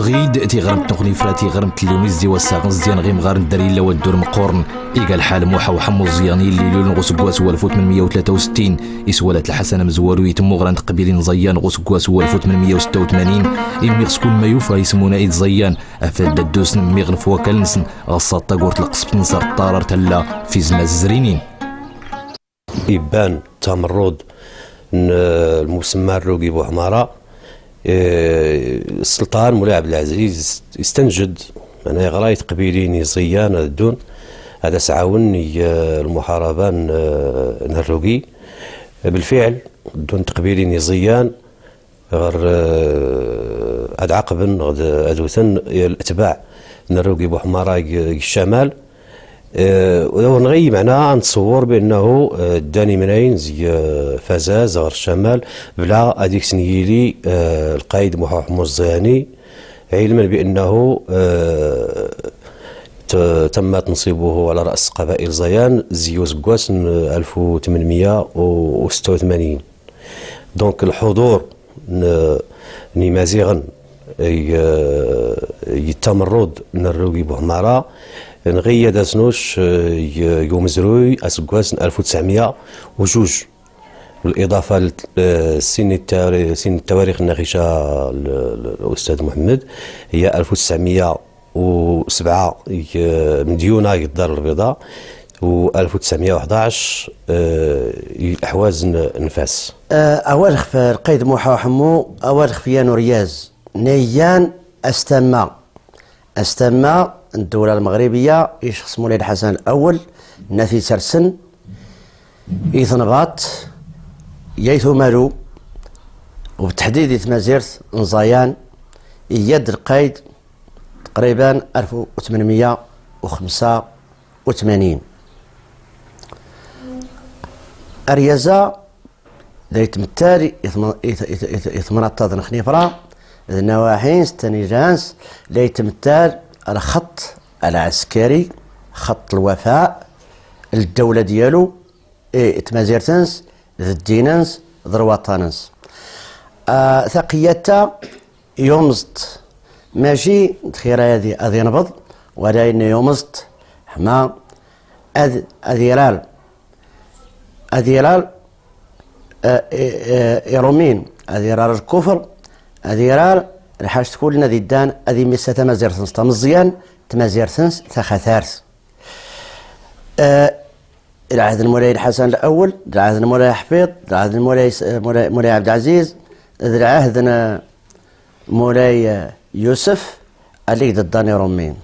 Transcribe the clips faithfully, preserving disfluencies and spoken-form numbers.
Ɣid tiɣremt n uxnifra, tiɣremt n lewnis di wassaɣ n Zyan ɣ imɣar n dderya illa wa ddur meqqurn. Iga lḥal Muḥ Uḥemmu Ẓẓyan illi ilul ɣ useggas n walef u tmenmya u tlata u settin, iswalat lḥasan amezwaru i tmuɣra n teqbilin n Ẓyan ɣ useggas n walef u tmenmya u setta u tmanin, immi ɣ skud ma yufa isem unayd Ẓyan, afad ad ddusn mmiɣn f wakal-nsn ɣ ṣṣaṭ tagurt lqesbt n sar ṭṭarar talla f izmaz zrinin. Iban tamerrud n, eh, lmusemma Rrugi Buḥmara, eh, Sselṭan Mulay Ɛebdelɛziz istenjed, meɛna, yeɣra i teqbilin i Ẓyan ad ddun, ad as-ɛawen i, eh, lmuḥaraba n, eh, n Rrugi. Bilfiɛl, ddun teqbilin i Ẓyan, ɣer, eh, ad ɛaqben, ɣer ad wten letbaɛ n Rrugi Buḥmara g, g ccamal. Eh, ur nɣi, meɛna, ad nettṣewwer bi annahu, eh, ddan imnayen zeg, eh, Fazaz ɣer ccamal, bla ad iksen yili, eh, lqayd Muḥ Uḥemmu Ẓẓyani, ɛilman bi annahu, eh, ت-، تم تنصيبه على رأس قبائل ضيان زي وزكواس ألف وثمانمية وستة وثمانين. Donc الحضور ن-، نيمازيغن ي-، يتمرد نروي بوهمارا نغيا داسنوش ي-، يوم زروي أسكواس ألف وتسعمية وجوج. بالإضافة ل-، سن التاري-، سن التواريخ الناقشة ل-، ل-، الأستاذ محمد، هي ألف وتسعمية وسبعة ي-، مديونة الدار البيضاء، و ألف وتسعمية وحداش، آه، الأحواز ن-، نفاس. آه، أوالخ في القيد موحى وحمو، أوالخ في يانو رياز، نيان أستمى. أستمى الدولة المغربية، يشخص مولاي الحسن الأول، نافي سرسن، يثنباط، يايثو مالو، وبالتحديد يثمازيرت نزايان، يد القيد تقريبا ألف وثمنمية وخمسة وثمانين. أريازا لا يتمثل يثم-، يث-، يث-، يث-، يثمرطط نخنيفرة، ذ نواحي ستاني جانس، لا يتمثل الخط العسكري، خط الوفاء للدولة ديالو، إيه، تمازيرتنس، ذ الديننس، ذ الوطننس. آه، ثقيتا يومزت ماشي دخيرة هذه، هذه نبض، ولكن يومزت حما أذ-، أذيرال. أذيرال، آه، آه، آه، إيرومين. أذيرال الكفر، أذيرال الحاج تكون لنا ذي دان، أذي ميسا تمازيرتنس تمزيان، تمازيرتنس تخثارت. آه، العهد المولاي الحسن الأول، العهد المولاي حفيظ، العهد المولاي س-، مولاي، مولاي عبد العزيز، العهد ن-، مولاي يوسف، أليك ضد داني رومين.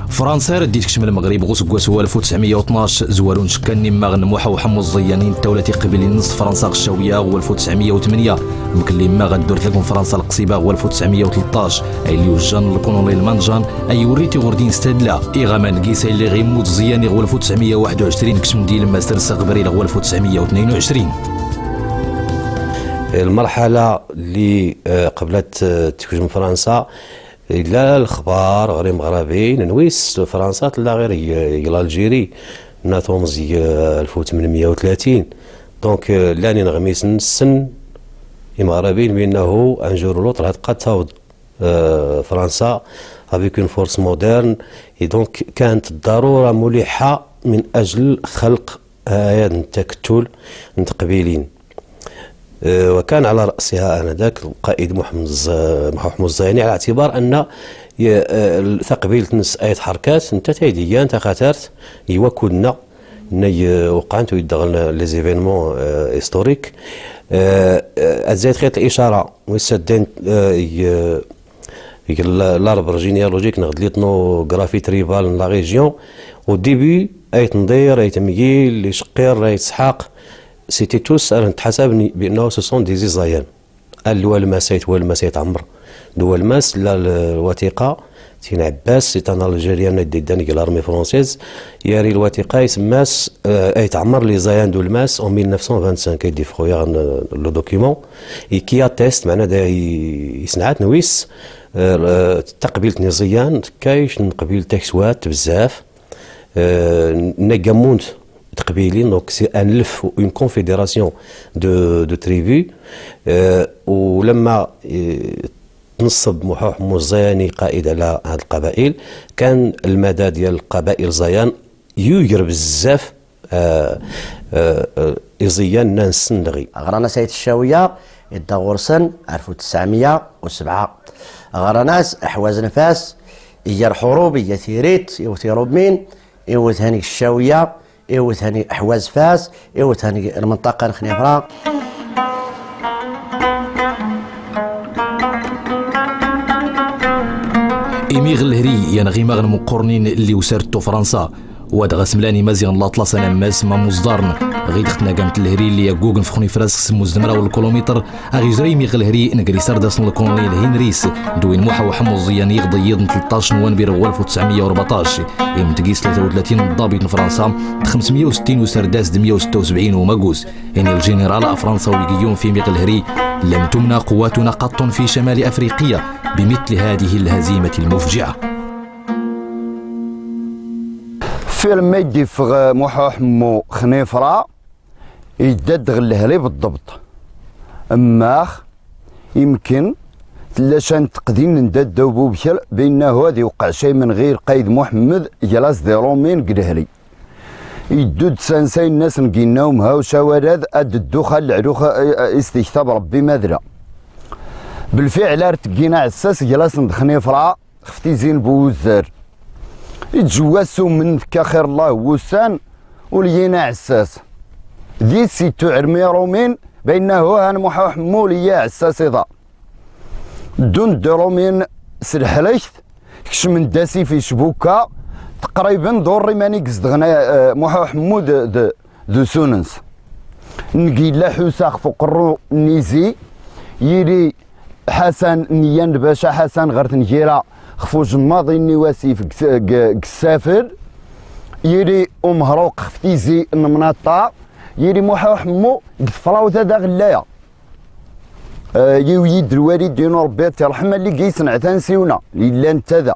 فرنسا رد يتكشم المغرب غوس قواس ألف وتسعمية وتناش، زوارون شكان نماغ نموحة وحمو الزيانين، الدولة قبيلين نص فرنسا غشاوية ألف وتسعمية وثمانية. مكلي ما غدور لكم فرنسا القصيبة ألف وتسعمية وتلتاش، أي ليو جان الكولونيل مانجان، أي وريتي غوردين ستادلا، إيغامان كيسا اللي غيموت زياني ألف وتسعمية وواحد وعشرين، كشم ديال ماستر ساق بريل ألف وتسعمية وثنين وعشرين. المرحلة اللي، آه، قبلت، آه، تكوج من فرنسا، لا الخبار غير مغربي، نويس فرنسا تلا غير ي-، ي-، لالجيري، ناتومز ي-، ألف وثمنمية وثلاثين. دونك، آه، لاني نغميس نسن يمغربين بأنه أن جور لوطر هاد قد تاود، آه، فرنسا افيك اون فورس مودرن. اي دونك كانت الضرورة ملحة من أجل خلق هيا نتاك التول نتقبيلين. آه، وكان على رأسها آنذاك القائد محمد الز-، محمد الزيني، على اعتبار أن ي-، آه، تقبيل تنس آية حركات، نتا تايديان، تا خاطرت، يوا كودنا، ني، آه، وقعنت ويدغن لي زيفينمون، آه، هيستوريك. آه، آه، أزايد خيط الإشارة، ويسدين، آه، ي-، يقول لا-، لاربر جينيالوجيك نغد لي تنوغرافي تريبال لا ريجيون. او ديبي اي تنضير، اي تمييل، اي شقير، اي تسحاق، سيتي توس راه نتحسب بانه سو سون دي زيزايان. الوال ما سيت، وال ما سيت عمر. Dwelmas, la lwatiqa, Tin Ɛebbas, c'est un Algérien, d-iddan g l'armée française, yari lwatiqa, isemma-s, euh, Ayt Ɛmer, les Zayans d'Welmas en mille neuf cent vingt-cinq, ay d-ifeɣ yaɣ, euh, le document, et qui atteste, meɛna da i-, isnɛat n wis, euh, taqbilt n iẓiyan, tekka-c n qbil takswat, bezzaf, euh, n-, nna gammunt teqbilin, donc c'est un lef, une confédération de, de tribus, euh, u lamma, euh, tneṣṣeb Muḥ Uḥemmu Ẓẓayani qaid ɛla had lqabail, kan lmada diyal lqabail ẓẓayan yuger bezzaf, euh, euh, euh, iẓiyan nna nsen dɣi. Ɣran-as Ayt Ccawiya, idda ɣur-sen alef u tesɛemya u sebɛa. Ɣran-as Ḥwaz Nfas, iga lḥurub, iga tirit, iwet iṛumyen, iwet han g Ccawiya, iwet han g Ḥwaz Fas, iwet han g lmenṭaqa n Xnifra. Imiɣ Lhri, yan ɣ imaɣn muqqurnin lli usart Fransa, wa dɣa smlan Imaziɣen n Laṭlas anammas ma muẓḍarn, ɣid x tnagamt n Lhri lli aggugn f Xnifra s xsmmus d mraw lkilumitr, aɣ yuzra Imiɣ Lhri ngr isardasen n lkulunil Hinris, d win Muḥ Uḥemmu Ẓẓayan iɣ d iyyḍ n tleṭṭac n wanbir ɣ walef u tesɛemya u rbeɛṭac. Imdeg is tlata u tlatin n ḍḍabit n Fransa, d xemsmya u settin usardas d mya u setta u sebɛin umagus. Ini lǧiniral afransawi Guillaume f Imiɣ Lhri: لم تمنع قواتنا قط في شمال أفريقيا بمثل هذه الهزيمة المفجعة. F lma i d-iffeɣ Muḥ Uḥemmu Xnifra, idda-d ɣ Lhri beḍḍebt. Mmax, imken, tlla ca n teqdin n dadda-w Bubkel, binahu ad iwqeɛ cay menɣir qayd Muḥemmed, glas d iṛumyen g Lhri. Iddu-d s ansa inna-s n ginna umhaw cawalad, ad ddux a leɛlux, a, a, is tiktab Ṛebbi madla. Belfiɛl ar teggin aɛessas glas n d Xnifra, xef tizi n Buwuzzar. Iǧewwa sumen tekka xir Llah n wussan, ul yin aɛessas. Di si tuɛrmi Ṛumyen, binahu han Muḥ Uḥemmu ul iya aɛessas iḍa. Ddun-d Ṛumyen s lḥelkt, kecmen-d asif icbuka, tqriben d ur iman i izedɣen, eh, Muḥ Uḥemmu d, d, d usun-ns. Ngi illa Ḥusa xef uqerru n izi, yili Ḥasan niyya n lbaca Ḥasan ɣer tngira xef ujemmaḍ-inni wasif g, g, g ssafel, yili Umehruq xef tizi n Mnaṭa, yili Muḥ Uḥemmu g tefrawt ad aɣ-llaya. Eh, yiwi-d lwalid-inu Ṛebbi ad t-iṛḥem, allig i yesneɛ tansiwna, illa netta da.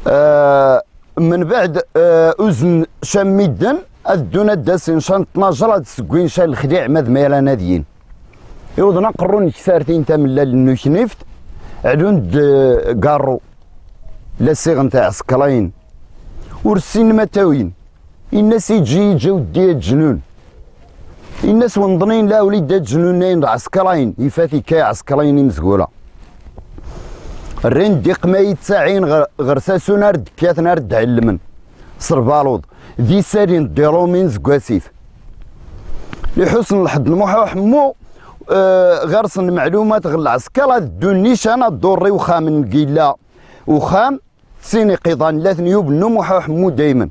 Eh, Mbeɛd, eh, uzen ca n midden, ad ddun ad d-asin ca n tnajer, ad sggwin ca n lexliɛ, ma d ma yellan ad yin. Iwḍen aqerru n Ksartin tamellalt n Uknift, ɛlun-d, eh, garru, la siɣen tiɛsekṛayin. Ur ssinen ma ttawin. Inna-s: iǧi, iǧi a weddi, a ǧnun. Inna-s: wenḍen-in la ulid a ǧnun-ayin d ɛsekṛayin, ifat ikka iɛsekṛayin imezgura. Rrin-d iqma ittaɛin ɣer, ɣer sasun ar d-kkaten ar d-ɛellmen s lbaluḍ. D isalin d iṛumyen zeg wasif. Li ḥusn lḥeḍ n Muḥ Uḥemmu, eh, ɣer-sen lmeɛlumat ɣer lɛesker, ad ddun nican ad ḍurri uxxam n gilla. Uxxam, sin iqiḍan la ten-yubnu Muḥ Uḥemmu daymen.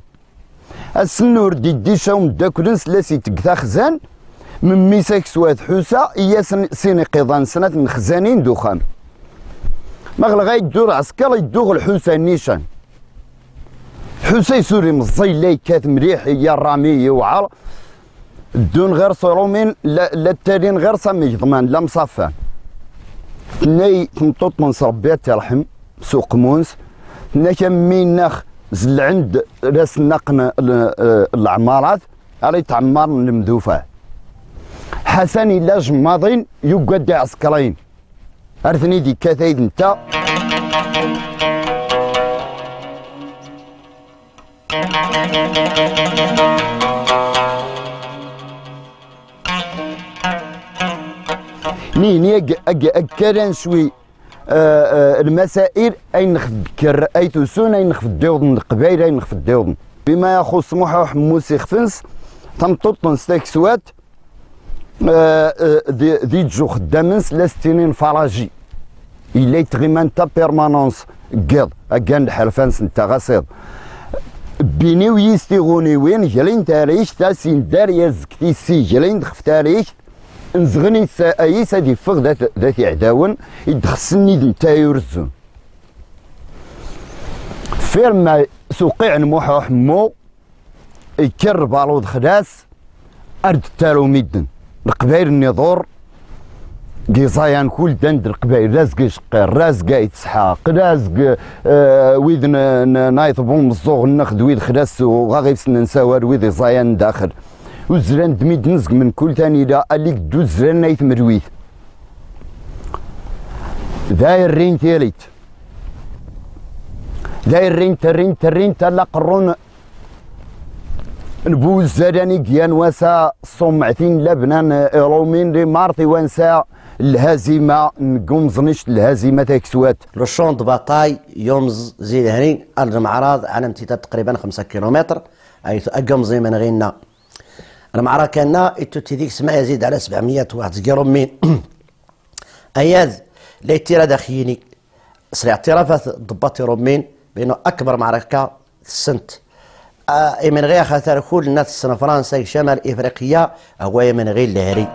Ass-n ur d-iddi ca umeddakel-ns la s-iteg taxzan, memmi-s akswat Ḥusa, i-yasen sin iqiḍan snat n xzanin d uxxam. Ma ɣleɣ a iddu lɛesker, iddu ɣ Lḥusa nican. Ḥusa isuri meẓẓi, la ikkat mliḥ, iya rrami, iwɛer. Ddun ɣer-s Ṛumyen, la, la ttalin ɣer-s am igeḍman, la mṣaffan. Tenna-y tmeṭṭut-ns, Ṛebbi ad tt-iṛḥem, s uqmu-ns, tenna-k a mmi-nnex zellɛen-d ras nnaqen l-, l-, leɛmarat, ara itɛemmaren lemdufaɛ. Ḥasan illa jemmaḍin, yugad iɛsekṛayen. Ar ten-id-ikkat ayd netta. Nihni ag, ag, ag karan cwi, eh, eh, lmasail, ayen nxef kker ay tusun, ayen nxef ddiwḍen leqbayel, ayen nxef ddiwḍen. Bima yaxuṣ Muḥ Uḥemmu s ixef-ns, tameṭṭut-ns takswat, eh, eh, di, di ǧǧ uxeddam-ns la s-ttinin faraji. Illa yettɣima netta permanence n yiḍ, aggan lḥerfa-ns netta ɣas iḍ. Bbin-iw yis tiɣuniwin, glin tarikt, as indar yazg tissi, glin-d xef tarikt, Nzɣen is-, ayis ad iffeɣ d at, d at iɛdawen, i d-xessen id n tayur zzun. Firma s uqiɛ n Muḥ Uḥemmu, ikker lbaluḍ xlas, ar d-ttaru midden. Leqbayel nni ḍur, g iẓayan kul dan d leqbayel, razg Iceqqir, razg Ayt Sḥaq, razg, eh, wid n, n, n Ayt Bumeẓẓuɣ nnex d wid xlas, uɣaɣ ifsen n sawal, wid iẓayan n daxel. Uzran d midden zgmen kul tanila, allig d uzran ay tmelwit. Da irrin tirit. Da irrin, terrin, terrin, tala qerrun n bu uzzal ani gyan wasa ṣṣumɛtin labnan iṛumin li marti wansa lhazima n gumẓnict lhazima takswat. Le champ de bataille يومز زي لهري المعرض على امتداد تقريبا خمسة كيلومتر، حيث أقمزي من غينا المعركة أن إتو تيديك سمع يزيد على سبعمية واحد زكي رومين. أياد ليتيرا داخيني سريع اعترافات ضباط رومين بأنه أكبر معركة في السنت. آه، إيمن غير خاطر كل الناس السنة فرنسا شمال إفريقيا هو إيمن غير الهري.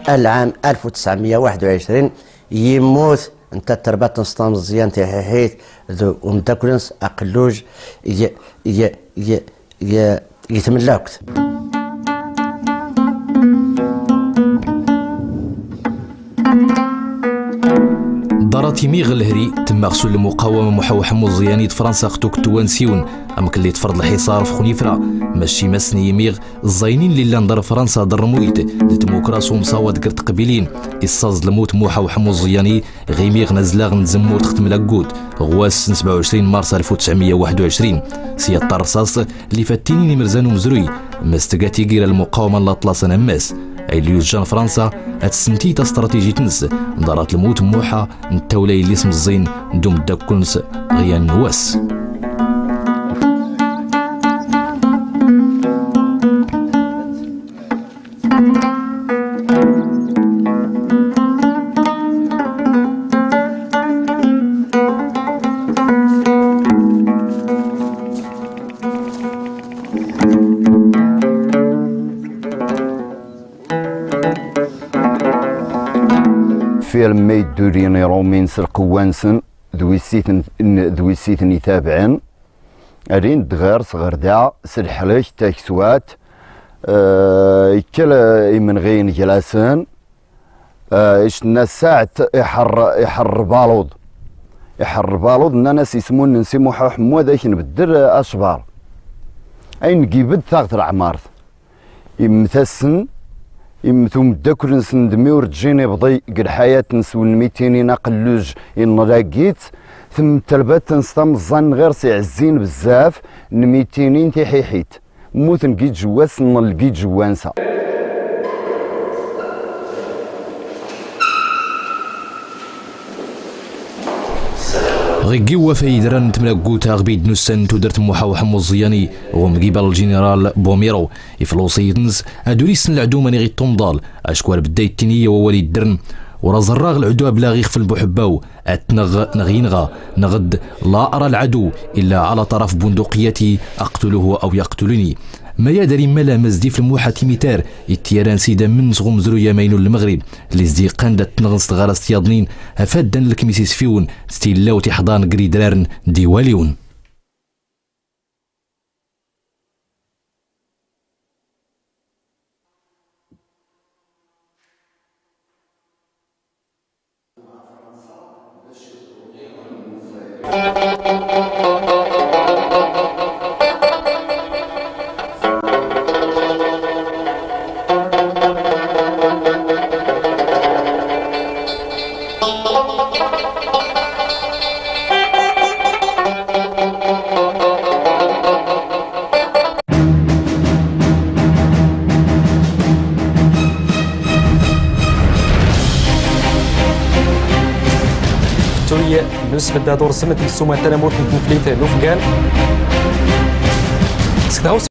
العام ألف وتسعمية واحد وعشرين يموت انت تربات نسطام الزيان تيحيحيت ذو ومداكلنس أقلوج ي-، ي-، ي-، ي-، يتملكت. ضرات يميغ الهري تماغ سول المقاومة محاوحة مزياني فرنسا ختوك توانسيون أم كلي تفرض الحصار في خنيفرة ماشي مسني يميغ الزاينين اللي لان دار فرنسا ضر مويت للديمقراس ومصاوات قرد قبيلين. إصاز الموت موحى وحمو الزياني غيميغ نزلاغ نزمور تخت ملقوت غواس سبعة وعشرين مارس ألف وتسعمية واحد وعشرين. سيا الطرصاص اللي فتيني مرزان ومزروي مستقاتي قير المقاومة الأطلس نماس. أي اللي يجان فرنسا هتسنتي تا استراتيجي تنس ضرات الموت موحى نتاولا اللي اسم الزين دوم داكونس غيان نواس. Firma iddurin iṛumin s lqewwa-nsen d wis-iten, d wis-iten itabɛen, rrin-d ɣer-s ɣer da s leḥlek takswat, eh, ikkel, eh, imenɣiyen gar-asen, eh, ictenna saɛet iḥer, iḥer baluḍ. Iḥer baluḍ, nnan-as ismun n Si Muḥ Uḥemmu ad ak-nbeddel, eh, acbar. Ayen gibed taɣt leɛmart. Immet-asen, immet umeddakel-nsen d mi ur ǧǧin ibḍi deg lḥayat-nsen, mi ttinin aqelluj inna lagit, temmet talbat-nsen tameẓẓan ɣer-s iɛezzin bezzaf, n mi ttinin tiḥiḥit, mmuten deg iǧewwas n deg iǧewwansa. Ɣiggi wafa yidran n tmlaggut aɣbid n ussan n tudert n Muḥaw Ḥemmu Ẓẓyani, ɣ umgiba n lǧiniral Bomiro, ifluṣi-ines ad ur issen lɛdu mani ɣ ittumḍal, acku ar bedda ittini ya wawal iddren, ur aẓerraɣ lɛdu ablaɣ ixf lbuḥebbaw, ad tneɣ neɣ inɣa, neɣ d la ara lɛadu, illa ala ṭaraf bunduqiyati, aqtuluhu aw yaqtuluni. Maya dar immal amazdi f lmuḥa timitar, ittiyaran s idammen s ɣ umezruy amaynu n Lmeɣrib, li s-d-iqqan d at-nɣen s tɣarast yaḍnin, afaddan n lekmis isfiwen, s tillawt iḥḍan gr idraren d iwaliwen. Tuyya n usbedda d ursemt n ssuma tanamurt n tneflit n ufgan. Seg tɣawsa